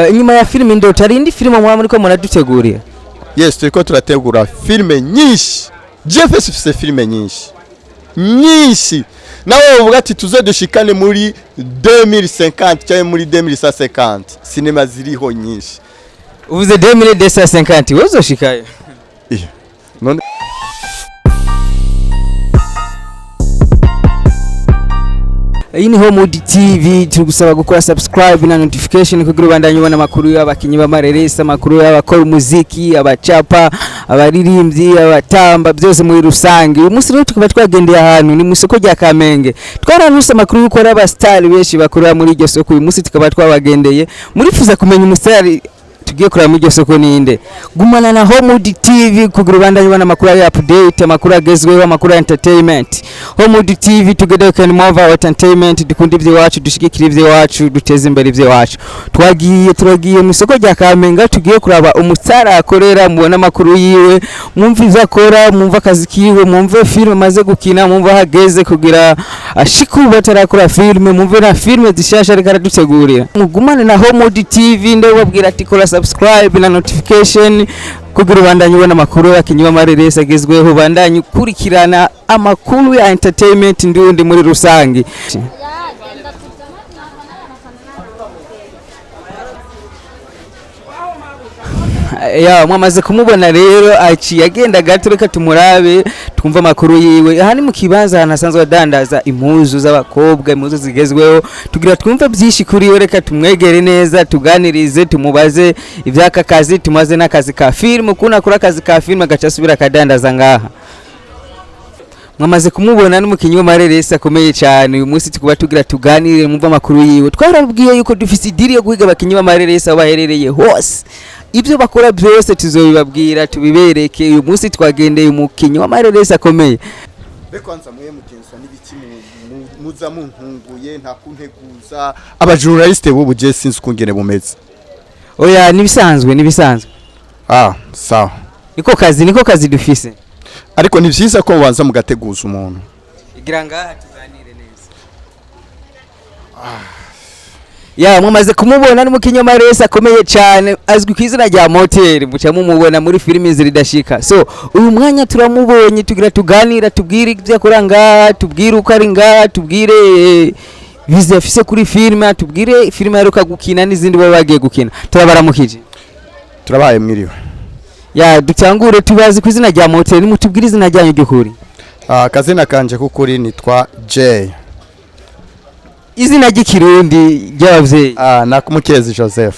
Inyuma ya filime Indoto hari indi filime mwaba muriko muradutegurira? Yes, turiko turategura filime nyinshi. GFS ifise filime nyinshi nyinshi, nawe uvuga ati tuze dushikane muri 2050 cyangwa muri 2150, sinema ziriho nyinshi. Uvuze 2250, wewe uzoshikayo? Eh, none. Iyi ni Homewood TV, turi gukora subscribe na notification kugira ubandanye ubona amakuru y'abakinyi b'amareresi, amakuru y'abakora umuziki, abacapa, abaririmbyi, abatamba, byose muri rusange. Uyu munsi rero tukaba twagendeye ahantu ni mu isoko rya Kamenge. Twaranuse amakuru y'uko hari abasitari benshi bakorera muri iryo soko. Uyu munsi tukaba twabagendeye. Murifuza kumenya umusitari tugiye kureba muri iryo soko ninde? Gumana na Homewood TV kugira ubandanye ubona amakuru ari update, amakuru agezweho, amakuru ya entertainment. Homewood TV, together we can move our entertainment. Dukunda iby'iwacu, dushigikira iby'iwacu, duteze imbere iby'iwacu. Twagiye, turagiye mu isoko rya Kamenge, tugiye kuraba umusitari akorera, mubone amakuru yiwe, mwumve ivyo akora, mwumve akazi kiwe, mwumve filime amaze gukina, mwumve aho ageze kugira ashike ubu atarakora filime, mwumve na filime zishasha ariko aradutegurira. Mugumane na Homewood TV, ndababwira ati kora subscribe na notification kugira ubandanye ubona amakuru y'abakinyi b'amareresi agezweho, ubandanye ukurikirana amakuru ya entertainment ndundi muri rusange. Ya, mwamaze kumubona rero, aciye agenda gato, reka tumurabe twumve amakuru yiwe. Aha ni mu kibanza ahantu asanzwe adandaza impuzu z'abakobwa, impuzu zigezweho. Tugira twumve byinshi kuri we, reka tumwegere neza, tuganirize, tumubaze iby'aka kazi, tumaze n'akazi ka filime, ukuntu akora akazi ka filime agaca asubira akadandaza ngaha. Mwamaze kumubona, n'umukinyi w'amareresi akomeye cyane. Uyu munsi tukuba tugira tuganire, mwumve amakuru yiwe. Twarabwiye yuko dufise idiri yo guhiga abakinyi b'amareresi aho baherereye hose, ibyo bakora byose tuzobibabwira, tubibereke. Uyu munsi twagendeye umukinyi w'amareresi akomeye. Be kwanza muye mugenzwa n'ibiki muza munkunguye nta kunteguza? Abajournaliste b'ubu je sinzi ukungene bumeze. Oya, nibisanzwe, nibisanzwe. Ah, sawa. Niko kazi, niko kazi dufise. Ariko ni vyiza ko mubanza mugateguza umuntu. Igira ngaha tuganire neza. Ya, mwamaze kumubona, n'umukinyi w'amaresi akomeye cyane, azwi ku izina rya Moteri, muca mumubona muri filimi ziridashika. So uyu mwanya turamubonye, tugira tuganira, tubwire ibyo akora ngaha, tubwire uko ari ngaha, tubwire vize afise kuri filime, tubwire filime aheruka gukina n'izindi baba bagiye gukina. Turabaramukije. Turabaye mwiriwe. Ya, dutangure tubazi ku izina rya Moteri, nimutubwire izina ryanyu ry'ukuri. Ah, akazina kanje k'ukuri nitwa J. Izina ry'ikirundi ry'abavyeyi? Ah, nakumukezi Joseph.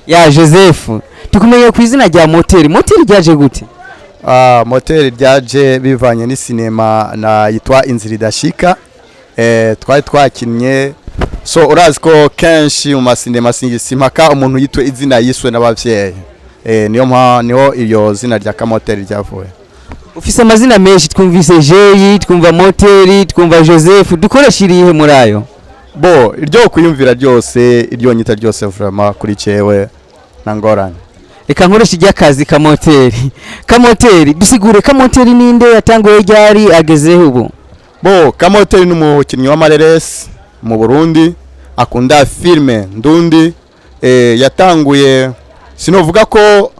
Ya, Joseph, tukumenye ku izina rya Moteri. Moteri ryaje gute? Ah, Moteri ryaje bivanye n'isinema na yitwa Inzira Idashika. Twari twakinnye, so urazi ko kenshi mu masinema simpaka umuntu yitwe izina yiswe n'abavyeyi. Niyo mpa niho iyo zina rya Kamoteri ryavuye. Ufise amazina menshi, twumvise Jeyi, twumva Moteri, twumva Joseph, dukoresha irihe muri ayo? Bo iryo kwiyumvira ryose, iryo nyita ryose, vraiment kuri cewe na ngorane. Reka nkoresha iry'akazi, Kamoteri. Kamoteri, dusigure, Kamoteri ninde, yatanguye ryari, agezeho ubu? Bo Kamoteri ni umukinnyi w'amareresi mu Burundi akunda filme ndundi. Yatanguye, sinovuga ko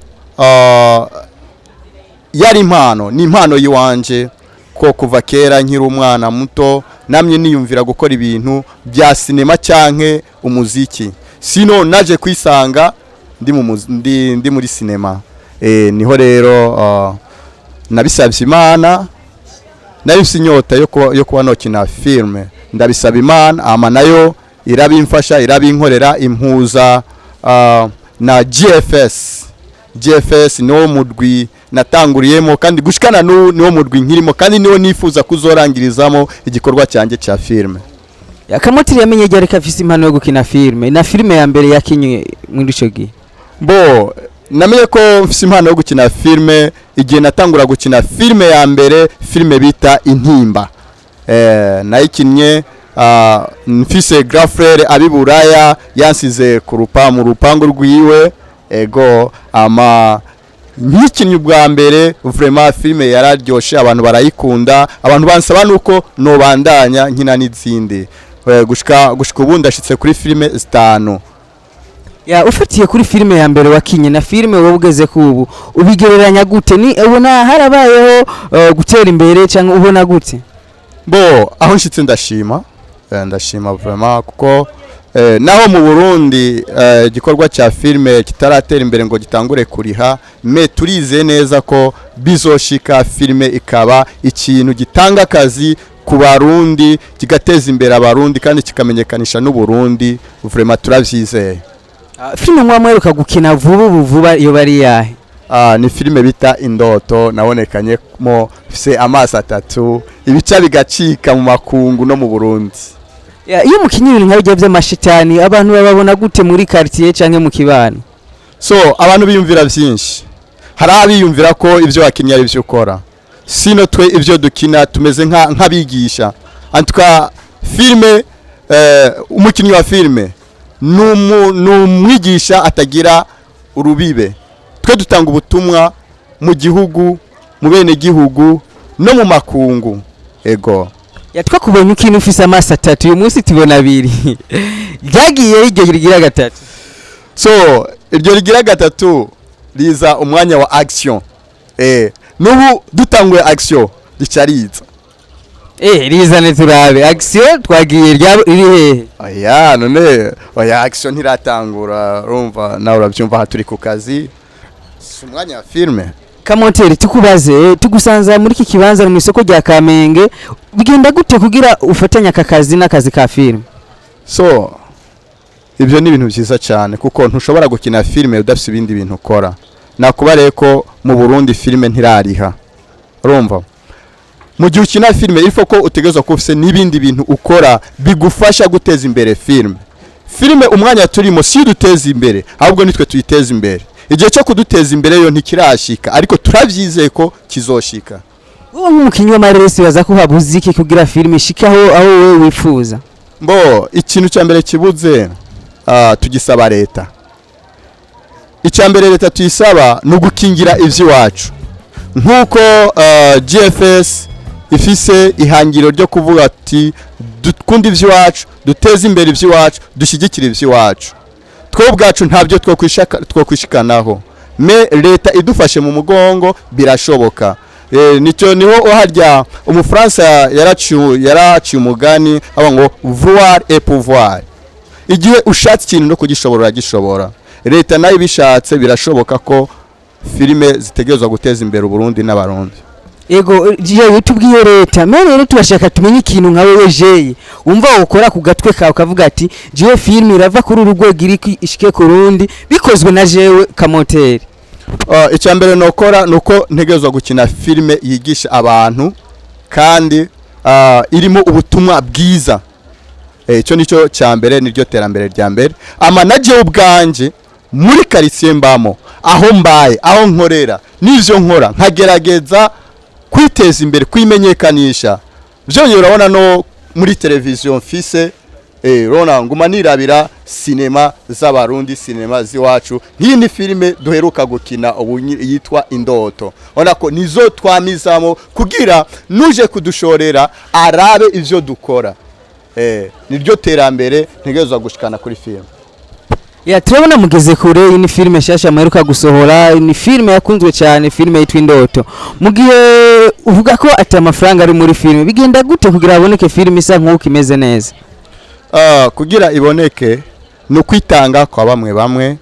yari impano, ni impano yiwanje, ko kuva kera nkiri umwana muto namye niyumvira gukora ibintu bya sinema cyanke umuziki. Sino naje kwisanga ndi mu ndi muri sinema. Niho rero nabisabye Imana, nari inyota yo kuba nokina filme, ndabisaba Imana, ama nayo irabimfasha, irabinkorera, impuza na GFS. GFS niwo murwi natanguriyemo, kandi gushikana n'ubu niwo murwi nkirimo, kandi niwo nifuza kuzorangirizamo igikorwa cyanjye cya filme. Kamoteri yamenye ryari ko afise impano yo gukina filime, na filime ya mbere yakinye muri ico gihe? Bo namenye ko mfise impano yo gukina filme igihe natangura gukina filme ya mbere, filme bita Intimba. Nayikinnye mfise grand frère abi Buraya, yansize ku rupa mu rupangu rwiwe. Ego, ama nkikinnye ubwa mbere, vraiment filme yararyoshe, abantu barayikunda, abantu bansaba nuko nobandanya nkina n'izindi. Gushika ubu ndashitse kuri filme zitanu. Ya, ufatiye kuri filime ya mbere wakinye na filime wowe ugeze ku ubu, ubigereranya gute? Ni ubona harabayeho gutera imbere cyangwa ubona gute? Bo, aho nshitse ndashima. Ndashima vraiment kuko naho mu Burundi igikorwa cya filime kitaratera imbere ngo gitangure kuriha, mais turize neza ko bizoshika filime ikaba ikintu gitanga akazi ku Barundi, kigateza imbere Abarundi kandi kikamenyekanisha n'u Burundi. Vraiment turavyizeye. Ah, filime mwa mweruka gukina vuba ubu vuba iyo bari yahe? Ah, ni filime bita Indoto, nabonekanyemo mfise amaso atatu, ibica bigacika mu makungu no mu Burundi. Ya, iyo mukinye ibintu nka bijya by'amashitani, abantu bababona gute muri quartier canke mu kibano? So abantu biyumvira byinshi. Hari abiyumvira ko ibyo wakinnye ari byo ukora. Sino twe ibyo dukina tumeze nk'abigisha. En tout cas filime, umukinnyi wa filime ni umwigisha atagira urubibe. Twe dutanga ubutumwa mu gihugu, mu bene gihugu no mu makungu, ego. Ya, twakubonye ukina ufise amaso atatu, uyu munsi tubona abiri. Ryagiye iryo rigira gatatu? So iryo rigira gatatu riza umwanya wa action. N'ubu dutanguye action rica riza. Rizane turabe action. Twagiye, riri hehe? Oya, none oya, action ntiratangura. Urumva nawe urabyumva, aha turi ku kazi, si umwanya wa filme. Kamonteri, tukubaze, tugusanza muri iki kibanza mu isoko rya Kamenge, bigenda gute kugira ufatanye aka kazi n'akazi ka filime? So ibyo ni ibintu byiza cyane kuko ntushobora gukina filime udafite ibindi bintu ukora. Nakubareye ko mu Burundi filime ntirariha. Urumva, mu gihe ukina filime, il faut ko utegerezwa kuba ufise n'ibindi bintu ukora bigufasha guteza imbere filime. Filime umwanya turimo si duteza imbere, ahubwo nitwe tuyiteza imbere. Igihe cyo kuduteza imbere yo ntikirashika, ariko turabyizeye ko kizoshika. Wowe nk'umukinnyi w'amareresi, baza ko habuze iki kugira filime ishike aho wowe wifuza? Mbo ikintu cya mbere kibuze, tugisaba leta. Icya mbere leta tuyisaba ni ugukingira iby'iwacu, nk'uko GFS ifise ihangiro ryo kuvuga ati dukunde iby'iwacu, duteze imbere iby'iwacu, dushyigikire iby'iwacu. Twe ubwacu ntabyo twokwishikanaho, mais leta idufashe mu mugongo birashoboka. Nicyo niho harya Umufaransa yaraciye umugani avuga ngo "Vouloir est pouvoir". Igihe ushatse ikintu no kugishobora uragishobora. Leta nayo ibishatse birashoboka ko filime zitegerezwa guteza imbere Uburundi n'Abarundi. Ego jewe, tubwiye leta, mais rero tubashaka tumenye ikintu nka wewe jeye wumva ukora ku gatwe kawe ukavuga ati jewe filime irava kuri uru rwego iri ishike ku rundi bikozwe na jewe Kamoteri. Icya mbere nokora ni uko ntegerezwa gukina filime yigisha abantu kandi irimo ubutumwa bwiza. Icyo nicyo cya mbere, niryo terambere rya mbere. Ama na jewe ubwanje muri quartier mbamo, aho mbaye, aho nkorera n'ivyo nkora, nkagerageza kwiteza imbere, kwimenyekanisha. Byongeye urabona no muri televiziyo mfise, urabona nguma nirabira sinema z'Abarundi, sinema z'iwacu. Nk'iyi ni filime duheruka gukina ubu yitwa Indoto. Urabona ko nizo twamizamo kugira nuje kudushorera arabe ivyo dukora. Niryo terambere ntegerezwa gushikana kuri filime. Ya, turabona mugeze kure. Iyi ni filime nshasha muheruka gusohora, ni filime yakunzwe cyane, filime yitwa Indoto. Mu gihe uvuga ko ati amafaranga ari muri filime, bigenda gute kugira haboneke filime isa nk'uko imeze neza? Kugira iboneke ni ukwitanga kwa bamwe bamwe.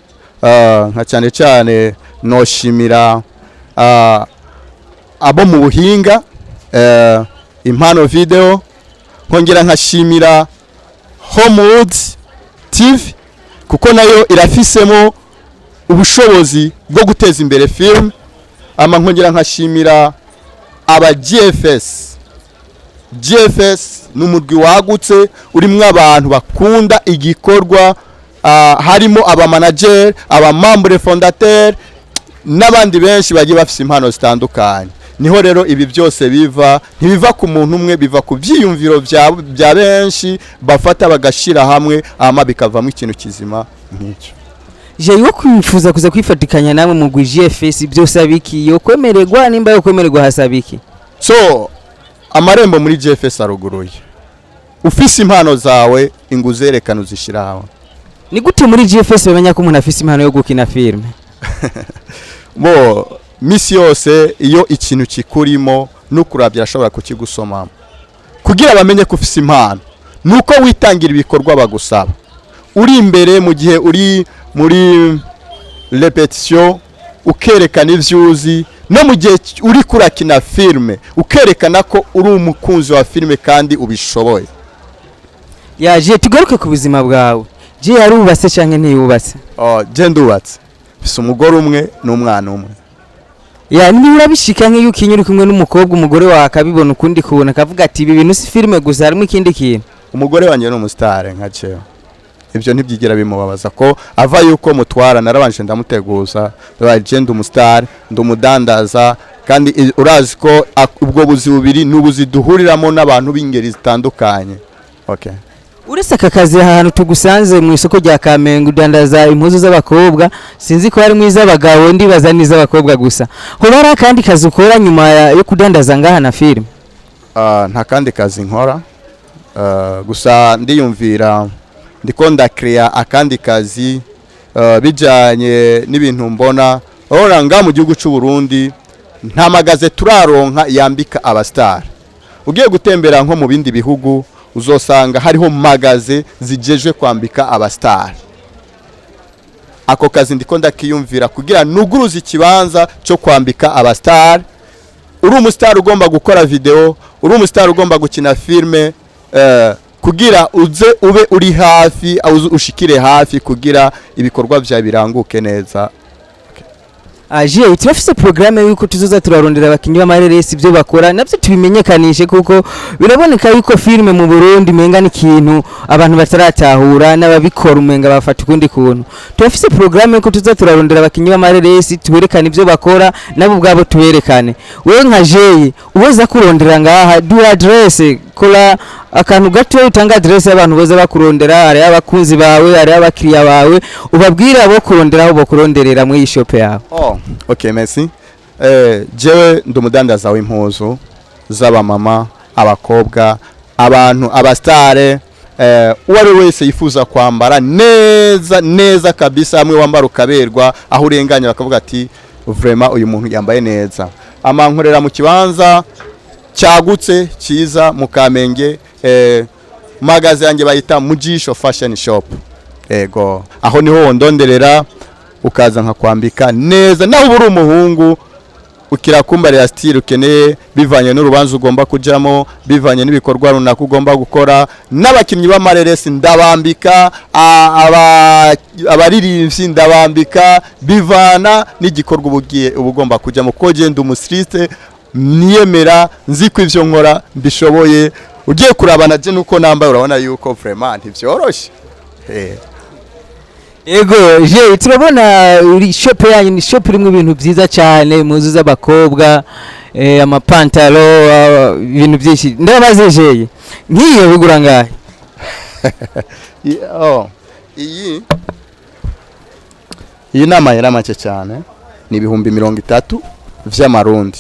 Nka cyane cyane noshimira abo mu buhinga, Impano Video, nkongera nkashimira Homewood TV kuko nayo irafisemo ubushobozi bwo guteza imbere film. Ama nkongera nkashimira aba GFS. GFS ni umurwi wagutse urimwo abantu bakunda igikorwa, harimo aba manager, aba membre fondateur n'abandi benshi bagiye bafise impano zitandukanye. Niho rero ibi byose biva. Ntibiva ku muntu umwe, biva ku byiyumviro bya benshi bafata bagashira hamwe, ama bikavamo ikintu kizima nk'icyo. Je yo kwifuza kuza kwifatikanya namwe mu GFS, byose abiki yo kwemererwa? Nimba yo kwemererwa, hasaba iki? So amarembo muri GFS aruguruye. Ufise impano zawe, inguzerekana uzishira hamwe. Ni gute muri GFS bamenya ko umuntu afise impano yo gukina filime? Bo misi yose iyo ikintu kikurimo nukurabya ashobora kukigusomamo. Kugira bamenye ko ufise impano nuko witangira ibikorwa bagusaba uri imbere, mu gihe uri muri répétition ukerekana ivyo uzi, no mu gihe uri kurakina filme ukerekana ko uri umukunzi wa filme kandi ubishoboye. Yaje tugaruke ku buzima bwawe. Je yarubatse canke ntiyubatse? Oh, je ndubatse, mfise umugore umwe n'umwana umwe. Ya, niba urabishika nk'iyo ukinye uri kumwe n'umukobwa, umugore wawe akabibona ukundi kubona, akavuga ati: "Ibi bintu si filime gusa, harimo ikindi kintu"? Umugore wanjye ni umusitari nka jewe, ibyo ntibyigera bimubabaza ko ava yuko mutwara. Narabanje ndamuteguza, ndabaye je ndi umusitari, ndi umudandaza, kandi urazi ko ubwo buzi bubiri ni ubuzi duhuriramo n'abantu b'ingeri zitandukanye, okay. Uretse aka kazi, ahantu tugusanze mu isoko rya Kamenge udandaza impuzu z'abakobwa, sinzi ko harimo iz'abagabo, ndibaza n'iz'abakobwa gusa. Hoba hari akandi kazi ukora nyuma yo kudandaza ngaha na filime? Ah, nta kandi kazi nkora. Gusa ndiyumvira, ndiko ndakreya akandi kazi bijanye n'ibintu mbona. Urabona nga mu gihugu cy'u Burundi nta magasin turaronka yambika abastar. Ugiye gutembera nko mu bindi bihugu uzosanga hariho magasin zijejwe kwambika abastar. Ako kazi ndiko ndakiyumvira kugira nuguruze ikibanza cyo kwambika abastar. Uri umustar ugomba gukora video, uri umustar ugomba gukina filme, kugira uze ube uri hafi, ushikire hafi kugira ibikorwa byawe biranguke neza. Aje turafise programme yuko tuzoza turarondera abakinyi b'amareresi, ibyo bakora navyo tubimenyekanishe, kuko biraboneka yuko filime mu Burundi umenga ni ikintu abantu bataratahura, n'ababikora umenga bafata ukundi kuntu. Turafise programme yuko tuzoza turarondera abakinyi b'amareresi, tuberekane ibyo bakora, nabo ubwabo tuberekane. Wewe nka Jeye uweza kurondera ngaha, du adresse, kora akantu gato utanga adresse y'abantu boza bakurondera, hari abakunzi bawe, hari abakiriya bawe, ubabwira abo kurondera aho bokuronderera muri iyi shop yawe. Oh, okay, merci. Jewe ndi umudandaza w'impuzu z'abamama, abakobwa, abantu abastare, uwo ari we wese yifuza kwambara neza neza kabisa, hamwe wambara ukaberwa, aho urenganya bakavuga ati: "Vraiment uyu muntu yambaye neza." Amankorera mu kibanza cyagutse cyiza mu Kamenge, magasin yanjye bayita Mujisho Fashion Shop. Ego, aho niho wondonderera ukaza nkakwambika neza, naho uba uri umuhungu ukirakumbarira style ukeneye bivanye n'urubanza ugomba kujamo, bivanye n'ibikorwa runaka ugomba gukora. N'abakinnyi b'amareresi ndabambika, abaririmbyi ndabambika, bivana n'igikorwa uba ugiye uba ugomba kujyamo, kuko genda umustyliste niyemera, nzi ko ivyo nkora mbishoboye. Ugiye kurabana je nuko nambaye, urabona yuko vraiment ntivyoroshe. Ego je turabona uri shop yanyu ni shop irimo ibintu byiza cyane, impuzu z'abakobwa, amapantaro, ibintu byinshi. Ndabaze jeye, nk'iyo bigura ngahe? Oh, iyi ni amahera make cyane, ni 30,000 vy'amarundi,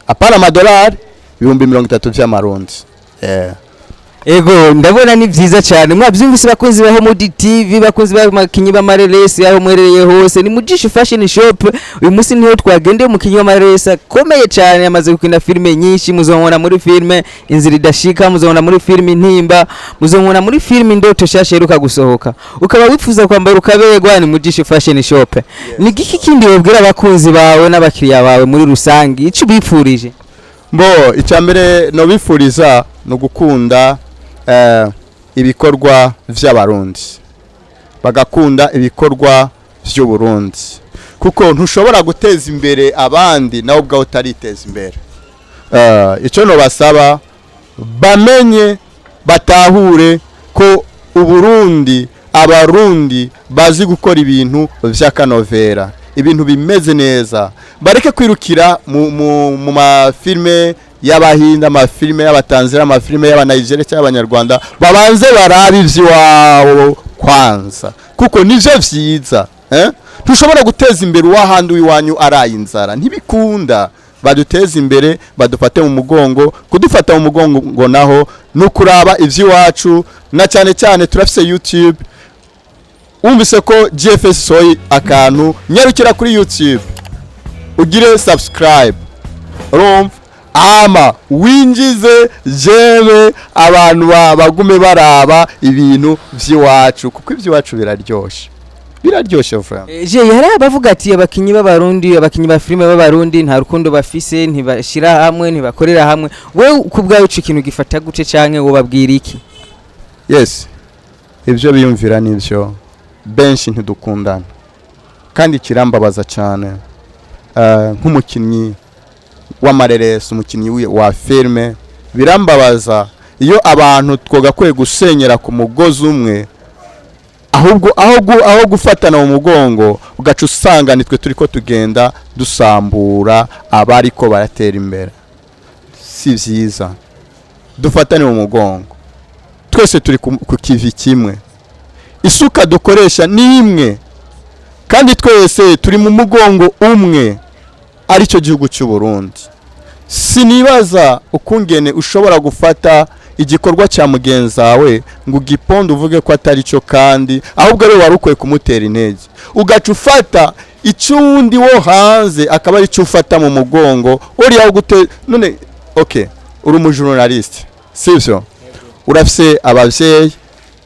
apana amadolari, 30,000 vy'amarundi. Ego, ndabona ni byiza cyane. Mwabyumvise bakunzi ba Homodi TV, bakunzi b'abakinyi b'amareresi, aho mwerereye hose ni Mujisho Fashion Shop. Uyu munsi niho twagendeye umukinyi w'amareresi akomeye cyane, amaze gukina filime nyinshi. Muzomubona muri filime Inzira Idashika, muzomubona muri filime Intimba, muzomubona muri filime Indoto shasha iheruka gusohoka. Ukaba wifuza kwambara ukaberwa, ni Mujisho Fashion Shop. Ni giki kindi wobwira abakunzi bawe n'abakiriya bawe muri rusange, ico ubipfurije? Mbo icya mbere nobifuriza ni ugukunda ibikorwa vy'abarundi, bagakunda ibikorwa vy'uburundi, kuko ntushobora guteza imbere abandi nawe ubwawe utariteza imbere. Icyo nobasaba, bamenye batahure ko uburundi, abarundi bazi gukora ibintu vy'akanovera, ibintu bimeze neza. Bareke kwirukira mu mafilme y'abahinda, amafilme y'abatanzania, amafilme y'abanigeria cyangwa abanyarwanda. Babanze barabe ivy'iwabo kwanza, kuko nivyo vyiza, eh? Ntushobora guteza imbere uwahandi uw'iwanyu araye inzara, ntibikunda. Baduteze imbere, badufate mu mugongo. Kudufata mu mugongo ngo naho ni ukuraba ivy'iwacu, na cyane cyane turafise YouTube. Wumvise ko GFS soyi akantu, nyarukira kuri YouTube ugire subscribe, urumva, ama winjize j'aime, abantu bagume baraba ibintu vy'iwacu, kuko ivy'iwacu biraryoshe, biraryoshe vraiment. Je hari abavuga ati abakinyi b'Abarundi, abakinyi ba filime b'Abarundi nta rukundo bafise, ntibashira hamwe, ntibakorera hamwe. Wewe ku bwawe ico kintu gifata gute, canke wobabwira iki? Yes, ibyo biyumvira nibyo, benshi ntidukundana, kandi kirambabaza cyane. Nk'umukinnyi w'amareresi, umukinnyi wa filime, birambabaza iyo abantu twagakwiye gusenyera ku mugozi umwe, ahubwo aho gufatana mu mugongo, ugaca usanga nitwe turi ko tugenda dusambura abariko baratera imbere. Si byiza. Dufatane mu mugongo, twese turi ku kivi kimwe, isuka dukoresha ni imwe, kandi twese turi mu mugongo umwe, aricyo gihugu cy'u Burundi. Sinibaza ukungene ushobora gufata igikorwa cya mugenzi wawe ngo ugiponde, uvuge ko atari cyo, kandi ahubwo ari wari ukwiye kumutera intege, ugaca ufata icy'uwundi wo hanze akaba ari cyo ufata mu mugongo uriya wo gute. None okay, uri umujournaliste, sibyo? Urafise abavyeyi,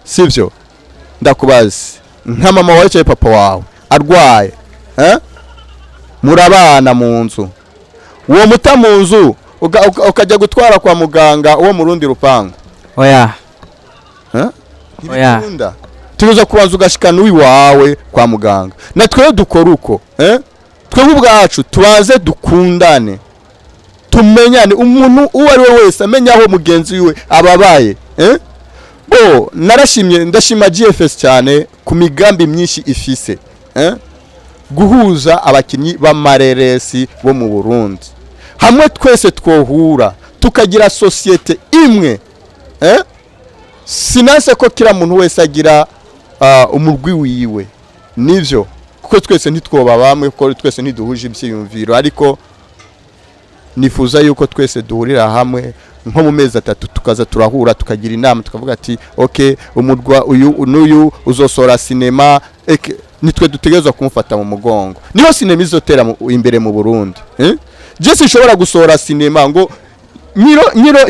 sibyo? Ndakubaza, nka mama wawe cyangwa papa wawe arwaye, eh? Murabana mu nzu, uwo muta mu nzu ukajya gutwara kwa muganga uwo mu rundi rupangu? Oya. Eh? Oya. Ntibikunda. Tuza kubanza ugashikana uwiwawe kwa muganga. Natwe dukora uko, eh? Twebwe ubwacu tubanze dukundane, tumenyane, umuntu uwo ari we wese amenya aho mugenzi wiwe ababaye, eh? Bo narashimye, ndashima GFS cyane ku migambi myinshi ifise, eh? Guhuza abakinyi b'amareresi bo mu Burundi hamwe, twese twohura tukagira sosiyete imwe, eh? Sinanse ko kila muntu wese agira umurwi wiwe, nivyo, kuko twese ntitwoba bamwe, kuko twese ntiduhuje ivyiyumviro, ariko nifuza yuko twese duhurira hamwe nko mu mezi 3, tukaza turahura, tukagira inama, tukavuga ati okay, umurwa uyu n'uyu uzosora sinema, nitwe dutegerezwa kumufata mu mugongo, niho sinema izotera imbere mu Burundi, eh? Je sinshobora gusohora sinema ngo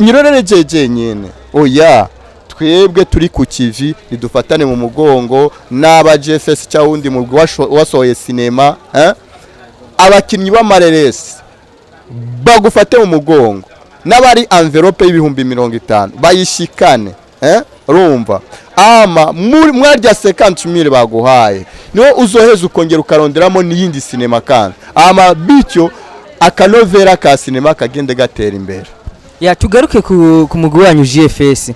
nyirorere jeje nyene, oya. Twebwe turi ku kivi, nidufatane mu mugongo n'aba GFS cyangwa undi mugwi wasohoye sinema, eh? Abakinnyi b'amareresi bagufate mu mugongo, n'abari envelope y'ibihumbi 50 bayishikane, eh? Urumva, ama mwarya 50,000 baguhaye, niho uzoheza ukongera ukaronderamo n'iyindi sinema, kandi ama bityo akanovera ka sinema kagende gatera imbere. Ya, tugaruke ku mugwi wanyu GFS.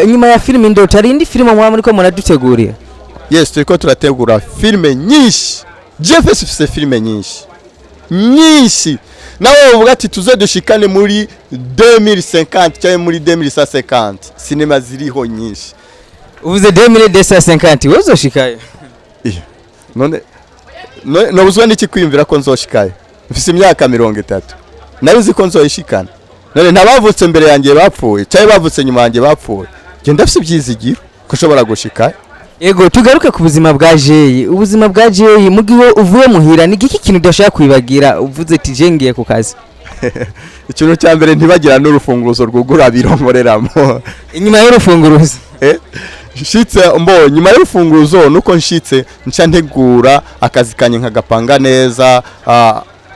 Inyuma ya filime Indoto hari indi filime mwaba muriko muradutegurira? Yes, turiko turategura filime nyinshi. GFS ifise filime nyinshi nyinshi, nawe uvuga ati tuze dushikane muri 2050 cyangwa muri 2150, sinema ziriho nyinshi. Uvuze 2250, wewe uzoshikayo? None nobuzwa n'iki kwiyumvira ko nzoshikayo? Mfise imyaka 30, nari nzi ko nzoyishikana. None ntabavutse mbere yanjye bapfuye cyangwa bavutse nyuma yanjye bapfuye? Njye ndafise ibyizigiro ko nshobora gushikayo. Yego, tugaruke ku buzima bwa Jeyi. Ubuzima bwa Jeyi, mu gihe uvuye muhira, ni giki kintu udashaka kwibagira, uvuze ati je ngiye ku kazi? Ikintu cya mbere ntibagira n'urufunguzo rwugura bironkoreramo. Inyuma y'urufunguruzo? Nshitse mbo nyuma y'urufunguzo nuko nshitse nca ntegura akazi kanye nkagapanga neza,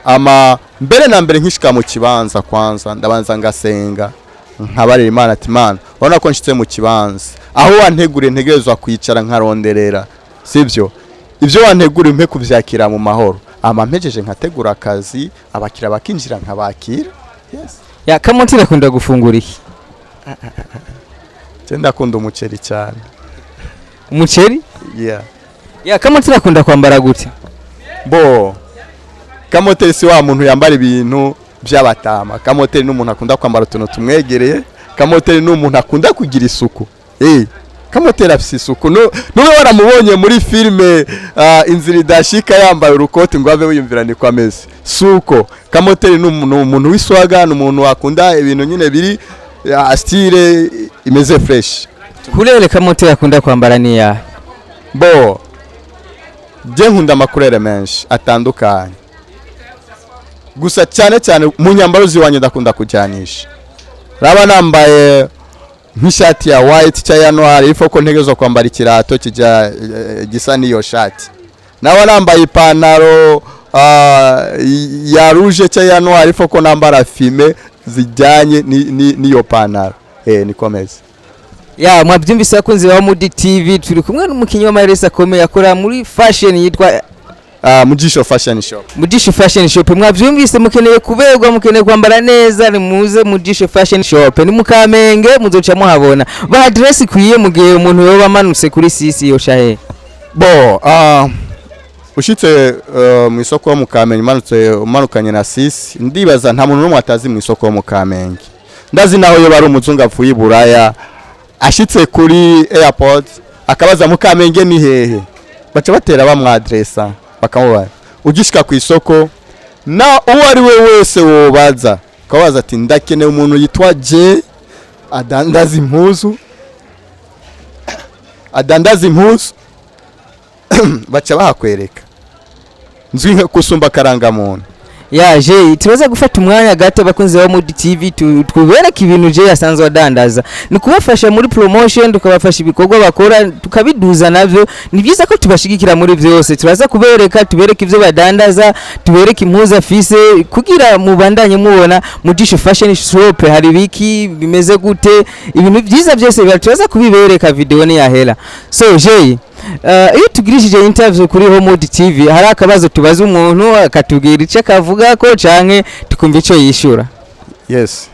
ama mbere na mbere nkishika mu kibanza, kwanza ndabanza ngasenga, nkabarira Imana ati Imana, urabona ko nshitse mu kibanza aho wanteguriye, ntegerezwa kwicara nkaronderera, sibyo? Ibyo wanteguriye umpe kuvyakira mu mahoro. Ama mpejeje nkategura akazi, abakira bakinjira, nkabakira. Yes. Ya Kamonti, akunda gufungura iki? Je ndakunda umuceri cyane. Umuceri? Yeah. Ya Kamonti, akunda kwambara gute? Bo Kamoteri si wa muntu yambara ibintu by'abatama. Kamoteri ni umuntu akunda kwambara utuntu tumwegereye. Kamoteri ni umuntu akunda kugira isuku. Kamoteri afise isuku. Nube waramubonye muri filime Inzira Idashika yambaye urukoti ngo abe wiyumvira niko ameze, suko. Kamoteri ni umuntu w'iswaga, ni umuntu akunda ibintu nyine biri style imeze fresh. Couleur Kamoteri akunda kwambara ni ya? Bo Je nkunda ama couleurs menshi atandukanye, gusa cyane cyane mu nyambaro ziwanjye ndakunda kujyanisha. Raba nambaye nk'ishati ya white cyangwa ya noir, ifo ko ntegerezwa kwambara ikirato kijya gisa n'iyo shati. Nawe nambaye ipantaro ya rouge cyangwa ya noir, ifo ko nambara fumé zijyanye n'iyo pantaro. Nikomeze. Ya, mwabyumvise abakunzi ba Mudi TV, turi kumwe n'umukinnyi w'amaresi akomeye akora muri fashion yitwa Mujisho Fashion Shop. Mujisho Fashion Shop. Mwabyumvise, mukeneye kuberwa, mukeneye kwambara neza, nimuze Mujisho Fashion Shop, ni mu Kamenge, muzoca muhabona. Ba adresse ikwiye mu gihe umuntu yoba amanutse kuri sisi yoca he? Bo ushitse mu isoko yo mu Kamenge, umanutse umanukanye na sisi, ndibaza nta muntu n'umwe atazi mu isoko yo mu Kamenge. Ndazi naho yo bari umuzungu avuye i Buraya, ashitse kuri airport akabaza mu Kamenge ni hehe, baca batera bamwadresa bakamubaza. Ugishika ku isoko, na uwo ari we wese wobaza, ukabaza ati ndakeneye umuntu yitwa J adandaza impuzu, adandaza impuzu, baca bahakwereka. Nzwi nka kusumba karangamuntu. Yaje turaza gufata umwanya gato, abakunzi ba Mudi TV, tubereke ibintu je yasanzwe adandaza. Ni kubafasha muri promotion, tukabafasha ibikorwa bakora tukabiduza, navyo ni byiza ko tubashigikira muri byose. Turaza kubereka, tubereke ivyo badandaza, tubereke impuzu afise kugira mubandanye mubona Mujisho Fashion Shop hari biki bimeze gute, ibintu byiza byose biba turaza kubibereka video ni yahera. So je iyo tugirishije interview kuri Homod TV, hari akabazo tubaza umuntu akatubwira icyo akavuga ko canke tukumva ico yishura. Yes.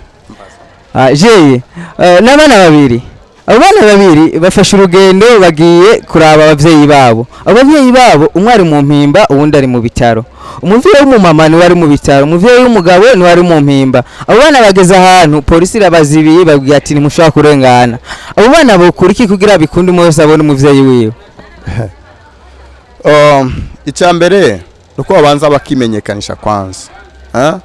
Je n'abana babiri, abo bana babiri bafashe urugendo bagiye kuraba abavyeyi babo. Abo bavyeyi babo, umwe ari mu mpimba, uwundi ari mu bitaro. Umuvyeyi w'umumama niwe ari mu bitaro, umuvyeyi w'umugabo niwe ari mu mpimba. Abo bana bageze ahantu, polisi irabazibiye, babwiye ati ntimushobora kurengana. Abo bana bokora iki kugira bikunde umwe wese abone umuvyeyi wiwe? Icya mbere nuko babanza bakimenyekanisha kwanza. Ah?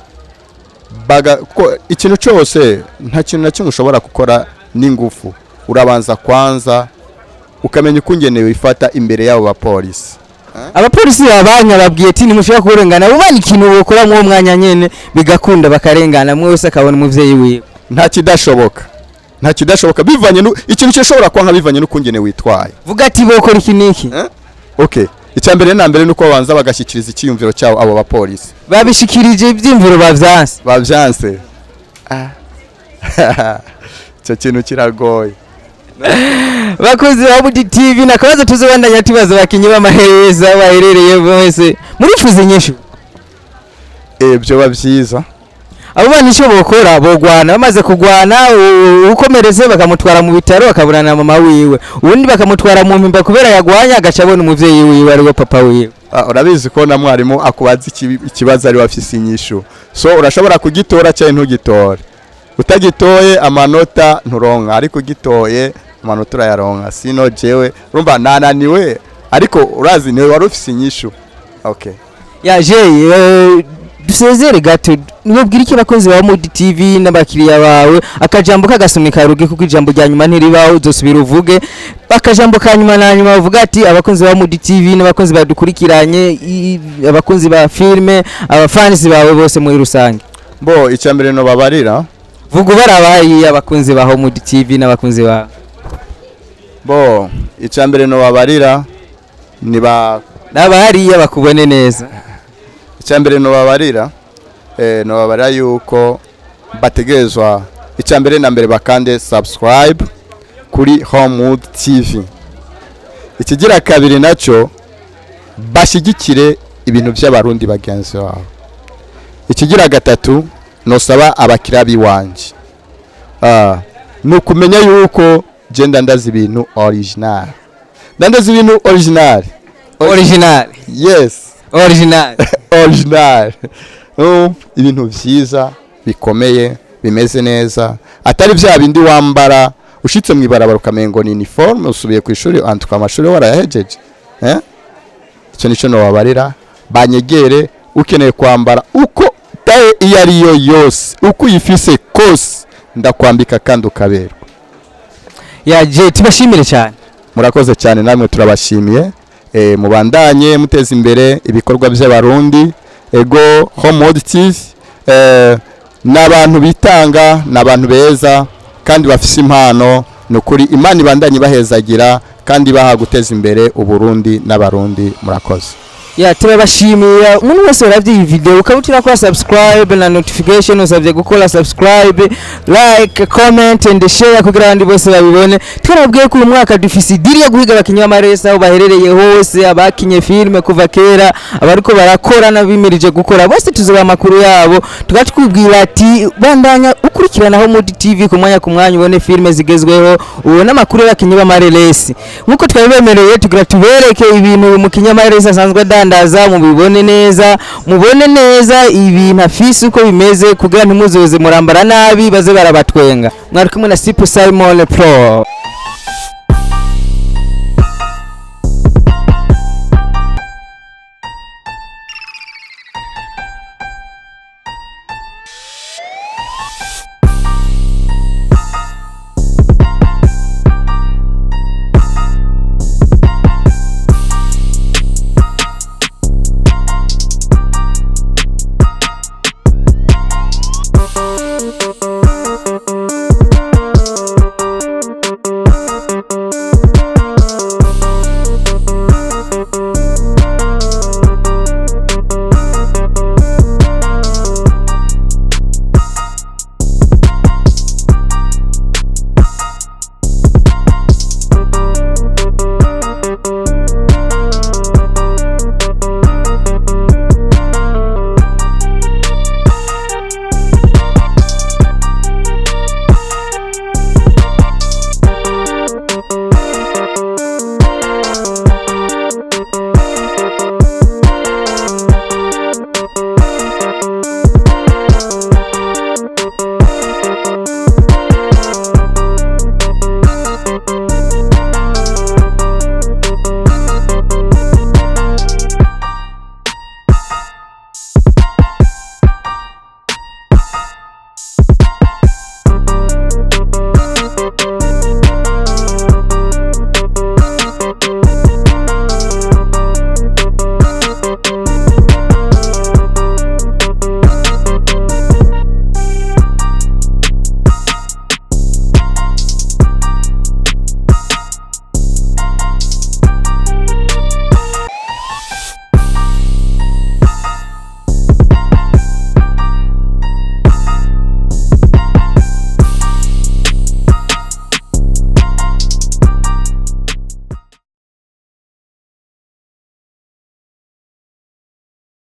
Baga ko ikintu cyose, nta kintu na kimwe ushobora gukora n'ingufu. Urabanza kwanza ukamenya uko ungenewe wifata imbere y'abo bapolisi. Abapolisi babanya babwiye ati ntimushobora kurengana. Abo bana ikintu bokora mw'uwo mwanya nyene bigakunda bakarengana, mwe wese akabona umuvyeyi wiwe? Nta kidashoboka, nta kidashoboka bivanye nu ikintu gishobora kuba nka bivanye n'ukungene witwaye. Vuga ati bokora iki n'iki. Eh? Okay, icya mbere na mbere nuko babanza bagashyikiriza icyiyumviro cyabo abo bapolisi. Babishikirije ivyiyumviro, bavyanse. Babyanse. Icyo kintu kiragoye. Bakozi ba Budi TV, nakabazo tuzobandanya tubaza abakinyi b'amaheza baherereye bose, murifuza inyishu? Byoba byiza. Abo bana icyo bokora, bogwana, bamaze kugwana ukomereze bakamutwara mu bitaro bakabonana na mama wiwe, ubundi bakamutwara mu mpimba kubera yagwanya, agaca abona umuvyeyi wiwe ariwe papa wiwe. Urabizi ko na mwarimu akubaza ikibazo ari wafise inyishu, so urashobora kugitora cyangwa ntugitore. Utagitoye amanota nturonka, ariko ugitoye amanota urayaronka. Sino jewe urumva nananiwe, ariko urazi niwe wari ufise inyishu. Okay. Ya je dusezere gato, nubwira iki abakozi ba Mudi TV n'abakiriya bawe? Akajambo k'agasumika ruge, kuko ijambo rya nyuma ntiribaho, uzosubira uvuge akajambo ka nyuma na nyuma, bavuga ati abakunzi ba Mudi TV n'abakunzi badukurikiranye, abakunzi ba filme, abafansi bawe bose muri rusange. Bo icya mbere no babarira Vuga ubarabaye abakunzi ba Mudi TV n'abakunzi bawe. Bo icya mbere no babarira ni ba N'abahariya bakubone neza. Icya mbere no babarira, no babarira yuko bategerezwa icya mbere na mbere bakande subscribe kuri Homewood TV. Ikigira kabiri nacyo, bashyigikire ibintu by'abarundi bagenzi babo. Ikigira gatatu nosaba abakiriya biwanje, ni ukumenya yuko je ndandaza ibintu original, ndandaza ibintu original. Original. Yes. Original. Original. Ibintu vyiza bikomeye bimeze neza, atari vya bindi wambara ushitse mu ibarabara ukamengo ni uniforme usubiye ku ishuri, antuka amashuri warayahejeje. Icyo nico nobabarira, banyegere. Ukeneye kwambara uko taye iyo ari yo yose, uko uyifise kose, ndakwambika kandi ukaberwa. Ya je, tubashimire cyane. Murakoze cyane, namwe turabashimiye. Mubandanye muteza imbere ibikorwa by'Abarundi. Ego, Home TV ni abantu bitanga, ni abantu beza kandi bafise impano. Ni ukuri, Imana ibandanye ibahezagira kandi baha guteza imbere Uburundi n'Abarundi. Murakoze. Ya, turabashimiye. Umuntu wese waravye iyi video ukaba utirakora subscribe na notification, usabye gukora subscribe, like, comment and share kugira abandi bose babibone. Twarabwiye ko uyu mwaka dufise idiri yo guhiga abakinyi b'amaresa aho baherereye hose, abakinye filime kuva kera, abariko barakora n'abimirije gukora, bose tuzoba amakuru yabo. Tukaba twibwira ati bandanya ukurikirana Home TV ku mwanya ku mwanya, ubone filime zigezweho, ubone amakuru y'abakinyi b'amareresi nk'uko twabibemereye. Tugira tubereke ibintu umukinyi w'amareresi asanzwe adandaza, mubibone neza, mubone neza ibintu afise uko bimeze, kugira ntimuzoze murambara nabi baze barabatwenga. Mwari kumwe na Sipo Simon Pro.